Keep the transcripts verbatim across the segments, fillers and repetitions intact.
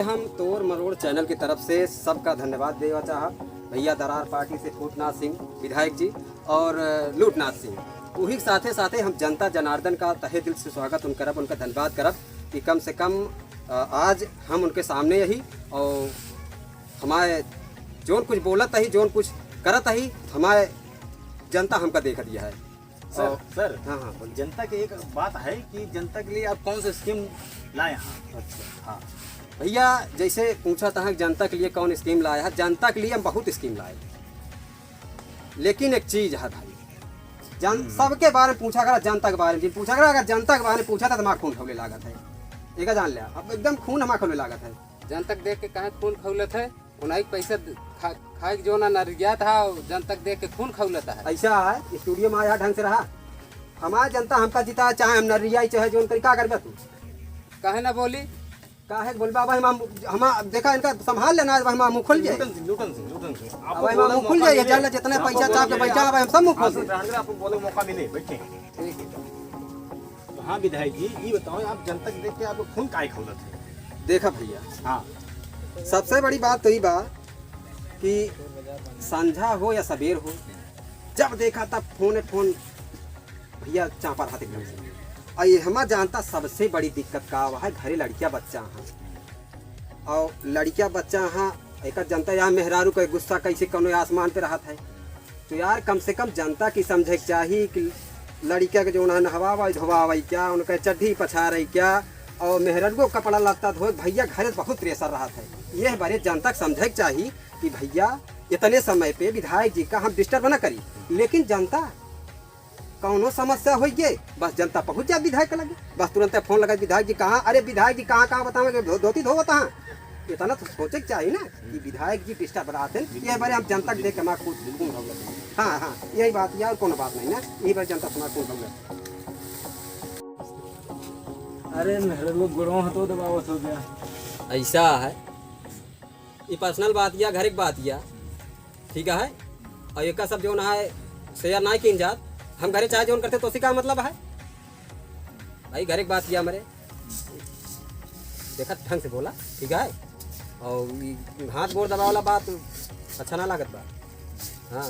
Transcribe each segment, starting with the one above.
हम तोर मरोड़ चैनल की तरफ से सबका धन्यवाद देवा चाहब भैया दरार पार्टी से फूटनाथ सिंह विधायक जी और, अ, लूटनाथ सिंह। वही साथे साथे हम जनता जनार्दन का तहे दिल से स्वागत उन करब, उनका धन्यवाद करब कि कम से कम, अ, आज हम उनके सामने यही और हमारे जौन कुछ बोलत ही, जौन कुछ करत ही, हमारे जनता हमका देखत यह है। सर, और सर, हाँ, हाँ, बोलिए। जनता की एक बात है कि जनता के लिए आप कौन सा स्कीम लाए हैं? अच्छा। हाँ। भैया, जैसे पूछा था कि जनता के लिए कौन स्कीम लाया है, जनता के लिए हम बहुत स्कीम लाए, लेकिन एक चीज है भाई, जन-, हम्म। सबके बारे में पूछा करा, जनता के बारे में जिन पूछा करा, अगर जनता के बारे में पूछा था तो हमारा खून खौले लागत है, एक जान लिया, अब एकदम खून हमारा खौले लागत है। जनता के देख के काहे खून खौलत है? उन्हीं के पैसा द-, खा, खाए के जो ना नरिया था, जनता के देख के खून खौलत है। ऐसा है, स्टूडियो में आया ढंग से रहा। हमार जनता हमका जिता, चाहे हम नरिया ही, चाहे जोन करी, का करबे तू? काहे ना बोली? काहे के बोलबा? भाई हम, हम, देखा इनका संभाल लेना, भाई हम मुँह खोल जाए। लूटन सिंह, लूटन सिंह, लूटन सिंह, अब आपको भाई हम बोले मुँह खोल मौका जाए, मिले। चल जितने आप पैसा बोले चाप के मौका बैठा, मिले। भाई हम सब मुँह खोल आपसे जाए। जान रहे, आपको बोले मौका मिले, बैठे। ठीक है। तो हाँ विधायक जी, ये बताओ, आप जनता के देख के आपको खून काहे खौलत है? देखा भैया, हाँ। सबसे बड़ी बात तो ई बा कि संझा हो या सबेर हो, जब देखा तब फोन फोन भैया चापा रहत एकदम से। और ये हमार जनता सबसे बड़ी दिक्कत का बा है, घरे लड़किया बच्चा हैं, और लड़किया बच्चा हैं, एक जनता यहाँ मेहरारू का गुस्सा कैसे कौनो आसमान पे रहत है। तो यार, कम से कम जनता की समझे के चाही कि लड़किया के जो ना नहवावा धोवावा क्या, उनका चड्ढी पछारे क्या, और मेहररुओ कपड़ा लत्ता धोए, भैया घरे बहुत प्रेशर रहत है। यह बारे जनता के समझे के चाही कि भैया इतने समय पे विधायक जी का हम डिस्टर्ब ना करी, लेकिन जनता कौनो समस्या होई गे, बस जनता पहुँच जाए विधायक के लगे, बस तुरंत फोन लगा, "विधायक जी कहाँ?" अरे विधायक जी कहाँ, कहाँ बतावे के धो-, धोती धोवत हैं। इतना तो सोचे के चाही ना कि विधायक जी डिस्टर्ब रहत हैं, यह बारे हम जनता के देख के हमारा खून, खून खौलत है। हाँ, हाँ, यही बात है और कोनो बात नहीं ना, यही बारे जनता हमारा खून खौलत है। अरे मेहररुओ गोड़ों हाथों दबावत हो गया। ऐसा है, ये पर्सनल बात या घर एक बात या, ठीक है, और एका सब जौन है शेयर ना कीन जात, हम घरे चाहे जौन करते तो उसी का मतलब है भाई, घर एक बात या मरे देखत ढंग से बोला, ठीक है, और ई हाथ गोड़ दबावे वाला बात अच्छा ना लागत बा। हाँ,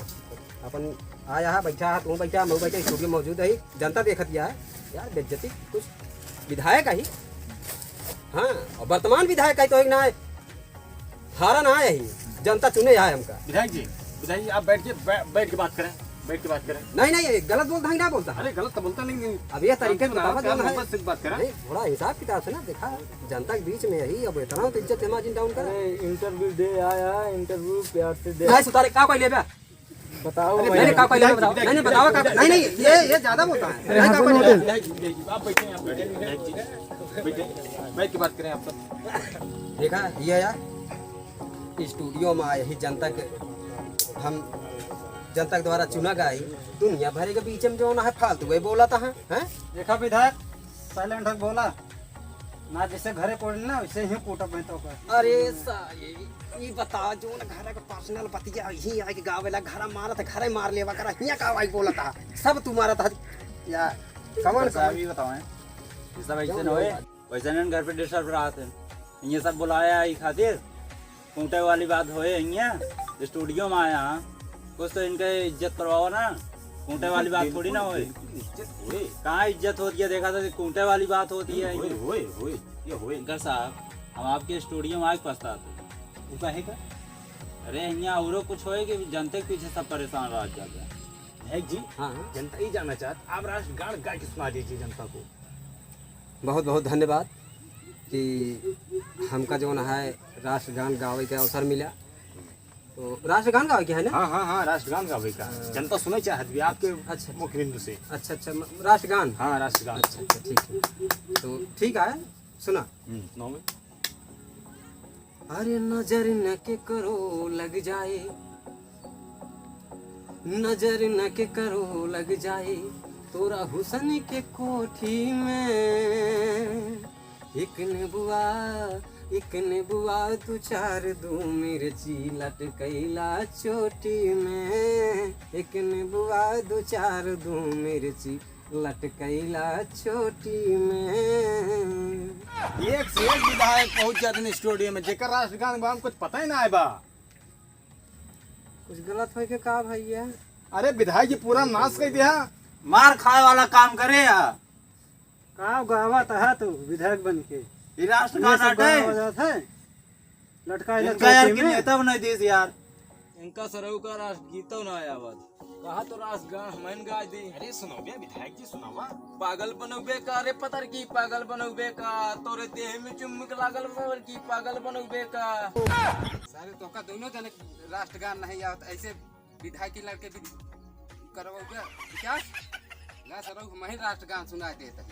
अपन आया है, बैठा है, तू बैठा, मैं बैठा, स्टूडियो मौजूद है, जनता देखत या है यार, बेइज्जती कुछ विधायक है। हाँ, और वर्तमान विधायक है तो एक ना है, हारा ना है ही, जनता चुने आए हमका। विधायक जी, विधायक जी, आप बैठ के, बै-, बैठ के बात करें, बैठ के बात करें। नहीं, नहीं, ये गलत बोलता है, ना बोलता है। अरे, गलत तो बोलता नहीं, नहीं। अब ये तरीके से बतावा, जो है। मोहब्बत से बात करें। नहीं, थोड़ा हिसाब किताब से ना देखा, जनता के बीच में यही, अब इतना तो इज्जत है, margin down करा। अरे, interview दे आया, interview प्यार से दे। नहीं, सुतारे, का कोई लेबे? बताओ अरे, भाई। नहीं, नहीं, का कोई लेबे, बताओ। नहीं, नहीं, बताओ, का, नहीं, नहीं, ये, ये ज्यादा बोलता है। अरे, नहीं, हाँ, का कोई सुनो, लेबे? विधायक जी, विधायक जी, आप बैठे हैं, आप बैठे हैं, विधायक जी, बैठे, बैठ के बात करें आप सब। देखा, ये यार, स्टूडियो में आए ही जनता के, हम जनता के द्वारा चुना गया ही, दुनिया भर के बीच में जो ना है फालतू वही बोला था, हैं? देखा विधायक, silent होके बोला, ना जैसे घरे कोड़े ना वैसे ही कूटब मैं तो का। अरे सारे, ई बता, जो ना घर के पर्सनल बतिया ही आके गावेला, घर मारत, घरे मार लेवा करा, हियाँ का भाई बोला था, सब तू मारा था, या कमन सर, कमन। ये बताओ हैं, ये सब ऐसे क्यों ना होए। बोला? वैसे ना घर पे डिस्टर्ब रहा थे, ये सब बुलाया है खातिर, कूटे वाली बात होए, यहाँ स्टूडियो में आया हाँ, कुछ तो इनके इज्जत करवाओ ना, कूटे वाली बात थोड़ी ना होए। इज्जत होए। कहाँ इज्जत होती है, देखा था कूटे वाली बात होती है। होए, होए, होए, ये होए। गढ़ साहब, हम आपके स्टूडियो में आके पछताते। वो काहे का? अरे, यहाँ औरो कुछ होए कि जनते के पीछे सब परेशान रह जाते हैं। विधायक जी, हाँ, हाँ। जनता ये जानना चाहत, आप राष्ट्रगान गा के सुना दीजिए जनता को। बहुत बहुत धन्यवाद कि हमका जौन है राष्ट्रगान गावे के अवसर मिला। तो राष्ट्रगान गावे के है ना? हाँ, हाँ, हाँ, राष्ट्रगान गावे का। हाँ। जनता सुने चाहत भी आपके अच्छा, अच्छा। मुख बिंदु से। अच्छा, अच्छा, म-, राष्ट्रगान? हाँ, राष्ट्रगान। अच्छा, अच्छा, ठीक है। तो ठीक है, सुना। हम्म, सुनाओ भाई। अरे नजर न केकरो लग जाए, नजर न केकरो लग जाए, तोरा हुसन के कोठी में। एक नेबुआ, एक नेबुआ, दू चार दू मिर्ची लटकैला चोटी में। एक नेबुआ, दू चार दू मिर्ची लटकैला चोटी में। एक से एक विधायक पहुंच जाते हैं स्टूडियो में, जेकर राष्ट्रगान बा, कुछ पता ही ना है बा। कुछ गलत होई के का भैया? अरे विधायक जी पूरा नाश कर दिया। मार खाए वाला काम करे या। का गावत है तू विधायक बन के? ये राष्ट्रगान ये सब हटे। गावा जात है? लटकाए इनका यार चौकी कि में? नेता बनाई दीस यार। इनका सरऊ का राष्ट्रगीतो ना आवत। कहा तो राष्ट्रगान हमन गाय दी। अरे सुनाओ बे विधायक जी, सुनावा। पागल बनौबे का रे पतर की, पागल बनौबे का, तोरे देह में चुम्बक लागल पतर की, पागल बनौबे का। सारे तोहका दोनों जने राष्ट्रगान नहीं आवत, ऐसे विधायक के लड़के भी करवाओगे क्या? ला सरऊ हमही राष्ट्रगान सुनाई देत है।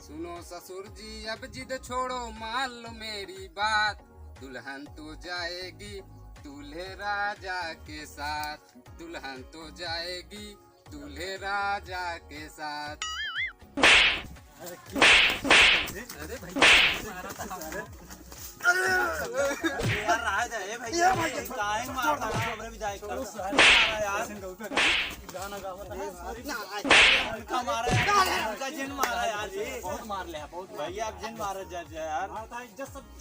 सुनो ससुर जी, अब जिद छोड़ो, मान लो मेरी बात। दुल्हन तो जाएगी दूल्हे राजा के साथ, दुल्हन तो जाएगी दूल्हे राजा के साथ। अरे भाई, मारा था। अरे यार, रहा दे, ए भाई, ये भाई, काहे मारता है? हमरे विधायक का मारा यार। गाना गावा था। ना, उनका मारा यार, उनका जिन मारा यार जी। बहुत मार ले, बहुत मार। भैया, आप जिन मारा जा, जा यार। मारता है, इज्जत सब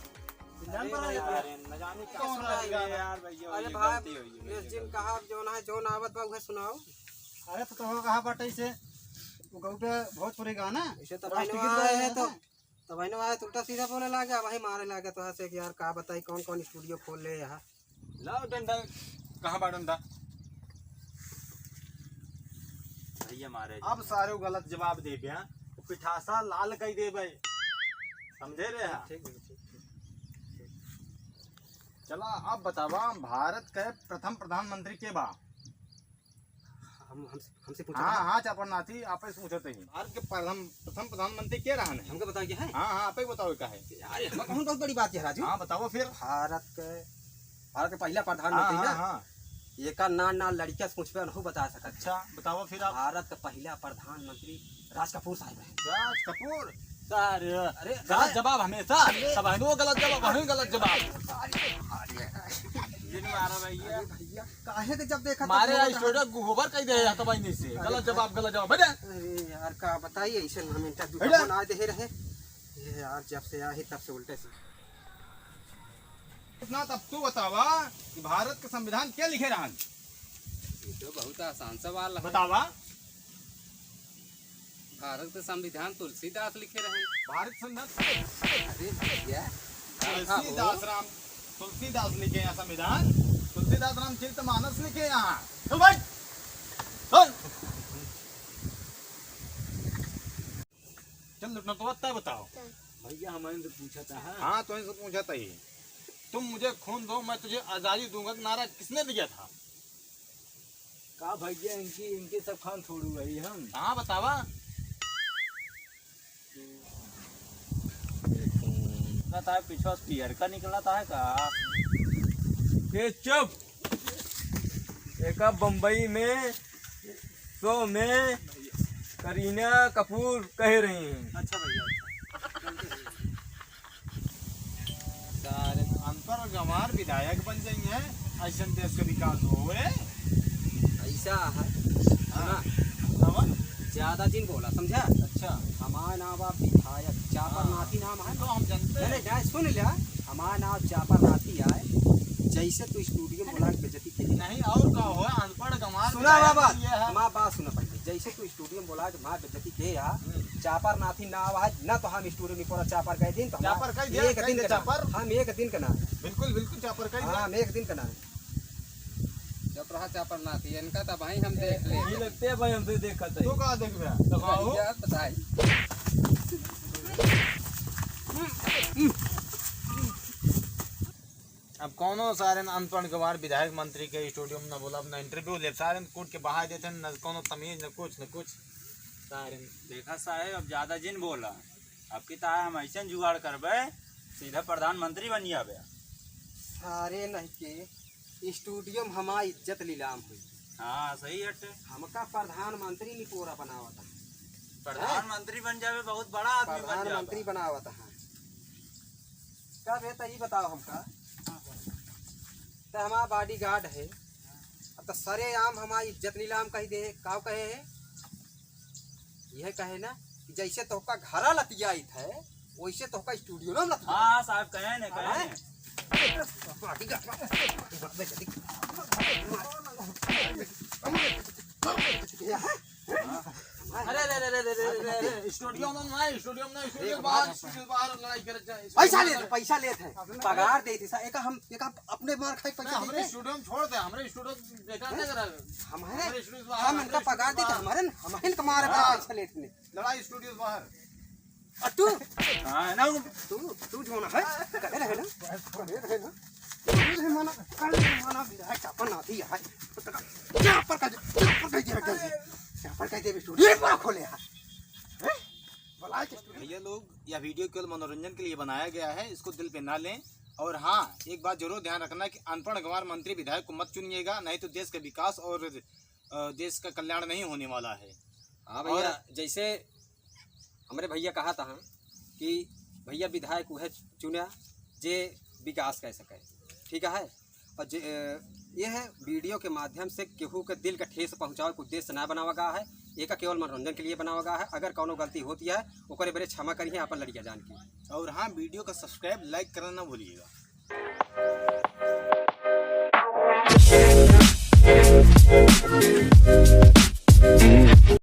जान पर आ जाता है। अरे यार, न जाने क्या कौन सुनाई है यार, भैया, अरे ये भाई, गलती हुई है, ये भैया, जिन गलती। कहा, जौन है, जौन आवत बा, उहे सुनाओ। अरे तो तोहका कहा बाटे इसे, वो गऊ पे भोजपुरी गाना, इसे तो राष्ट्रगीत बनवा गाए है तो। हैं? तब बहनवा आए तो उल्टा सीधा बोले लागे, वही मारे लागे तो हंसे कि यार का बताई कौन कौन स्टूडियो खोल ले यहाँ। लाओ डंडा, कहाँ बा डंडा? भैया मारे अब जी। सारे गलत जवाब देबे, हाँ? पिठासा लाल कई देबे। समझे रे, हाँ? ठीक है, ठीक, ठीक। चला, अब बतावा, भारत के प्रथम प्रधानमंत्री के बा? हम, हम, हमसे पूछा हाँ, था? हाँ, चापरनाथी, आपे से पूछत ही। भारत के प्रथम, प्रथम प्रधानमंत्री के रहन है? हमके बताओ क्या है? हाँ, हाँ, आपे बताओ क्या है? अरे, हम कहूँ बहुत बड़ी बात है राजू। हाँ, बताओ फिर। भारत के, भारत के पहला प्रधानमंत्री हाँ, ना? हाँ, हाँ। एका ना, ना लड़किया से पूछबे, अनहु बता सकत। अच्छा, बताओ फिर आप। भारत के पहला प्रधानमंत्री राज कपूर साहब है। राज कपूर? सारे, अरे, गलत अरे। जवाब हमेशा। अरे। सब है, वो गलत जवाब, वही गलत जवाब। जिन मारा भैया। अरे भैया, काहे के जब देखा तब मारे बोलत आई रहा। स्टूडियो गोबर कई दे, या तो भाई नहीं से। अरे गलत भाई। जवाब, गलत जवाब। बैठ जा। अरे यार, का बताई, ऐसे हम इंटरव्यू बैठ जा। बना दे रहे। ये यार, जब से आए तब से उल्टे से। इतना तब तू बतावा कि भारत के संविधान के लिखे रहन? ये तो बहुत आसान सवाल है। बतावा। भारत के संविधान तुलसीदास लिखे रहन। भारत संविधान? अरे भैया, तुलसीदास राम, तुलसीदास लिखे यहाँ संविधान, तुलसीदास रामचरित मानस लिखे यहाँ। चल भाई, चल। चल, लुटना तो तय बताओ। भैया, हम इनसे पूछा था, हाँ? हाँ, तो इनसे पूछा था ही। "तुम मुझे खून दो, मैं तुझे आजादी दूंगा" का नारा किसने दिया था? का भैया, इनकी, इनकी सब खान छोड़ू रही हम। हाँ, बतावा। ना था, पीछे से पियर का निकला था का? ए, चुप। एका बम्बई में शो में करीना कपूर कह रही हैं। अच्छा भैया, अच्छा। सारे अनपढ़ गंवार विधायक बन जाई हैं, ऐसन देश का विकास होए। ऐसा है। हाँ। सुना? बतावा। ज्यादा जिन बोला, समझा? अच्छा। हमारा नाम आप विधायक, चापर हाँ। नाथी नाम है। तो हम जानते नहीं, हैं। नहीं, नहीं, सुन लिया। हमारा नाम चापर नाथी आए। जैसे तू स्टूडियो में बोला के बेइज्जती के लिए। नहीं, और का हो, अनपढ़ गंवार सुना विधायक बाबा, ये है। हमारा बात सुना पहले। जैसे तू स्टूडियो में बोला के हमार बेइज्जती के या, हम्म। चापर नाथी नाम है, ना तो हम स्टूडियो में पूरा चापर गए दिन, तो हमार चापर कह दिया, एक कह दिन दिया का ना, चापर। हम एक दिन का ना। बिल्कुल, बिल्कुल, चापर कह दिया। हाँ, हम एक दिन का ना। चुप रहा चापर नाथी, इनका तो भाई हम देख ले। ये लगते हैं भाई, हमसे देखा था। तू का देख रहा? दबाओ। भैया, बताई। अब कौनो सारे न अनपढ़ गंवार विधायक मंत्री के स्टूडियो में न बोला, न इंटरव्यू ले, सारे न कूट के बहा देते हैं, न कौनो तमीज, न कुछ, न कुछ। सारे न देखा साहेब, अब ज्यादा जिन बोला, अब की ताहे हम ऐसे जुगाड़ करबे, सीधा प्रधानमंत्री बन जाबे। सारे नहीं के स्टूडियो में हमार इज्जत नीलाम हुई। हाँ, सही हटे। हमका प्रधानमंत्री निपोरा बनावत है। प्रधानमंत्री बन जाबे, बहुत बड़ा आदमी बन जाबे। प्रधानमंत्री बनावत है। का बे, त ई बताओ हमका, त हमार बॉडीगार्ड है, अब त सरेआम हमार इज्जत नीलाम कही दे, काव कहे है? यह कहे ना कि जैसे तोहका घरा लतियाइत है, वैसे तो का स्टूडियो ना मिलत। हाँ साहब, कहे ने, कहे हाँ। ने। अरे, अरे, अरे, स्टूडियो में ना, स्टूडियो में ना, स्टूडियो बाहर, स्टूडियो बाहर लड़ाई करे जाए। पैसा लेत है, पैसा लेत है, पगार देत है, एका हम, एका अपने मार खाई पैसा ना, हमरे देत है। स्टूडियो में छोड़ दे, हमरे स्टूडियो बेकार ना करा। हमारे, हमरे स्टूडियो बाहर, हम इनका हमरे पगार स्टूडियो देत है, बाहर। हमारे, हम इनका मारे हाँ। पैसा लेत है। लड़ाई स्टूडियो बाहर। और तू? हाँ, ना, वो तू, तू जो ना है, करे रहे ना, करे रहे ना। करे रहे माना, करे रहे माना, विधायक का अपन नाती है। यहाँ पर का, यहाँ पर का, यहाँ पर का देवी स्टूडियो, ये पर खोले यार। हैं? बुलाए के स्टूडियो। भैया लोग, यह वीडियो केवल मनोरंजन के लिए बनाया गया है, इसको दिल पे ना लें। और हाँ, एक बात जरूर ध्यान रखना कि अनपढ़ गंवार मंत्री विधायक को मत चुनिएगा, नहीं तो देश का विकास और, अ, देश का कल्याण नहीं होने वाला है। हाँ भैया, और जैसे हमरे भैया कहा था कि भैया विधायक उहे चुना जे विकास कर सके, ठीक है। और जे, अ, ये है वीडियो के माध्यम से केहू के दिल का ठेस पहुँचावे के उद्देश्य ना बनावा गया है, एका केवल मनोरंजन के लिए बनावा गया है। अगर कौनो गलती होती है, ओकरे बरे क्षमा करिए अपन लड़िया जान के। और हाँ, वीडियो का subscribe, like करना ना भूलिएगा।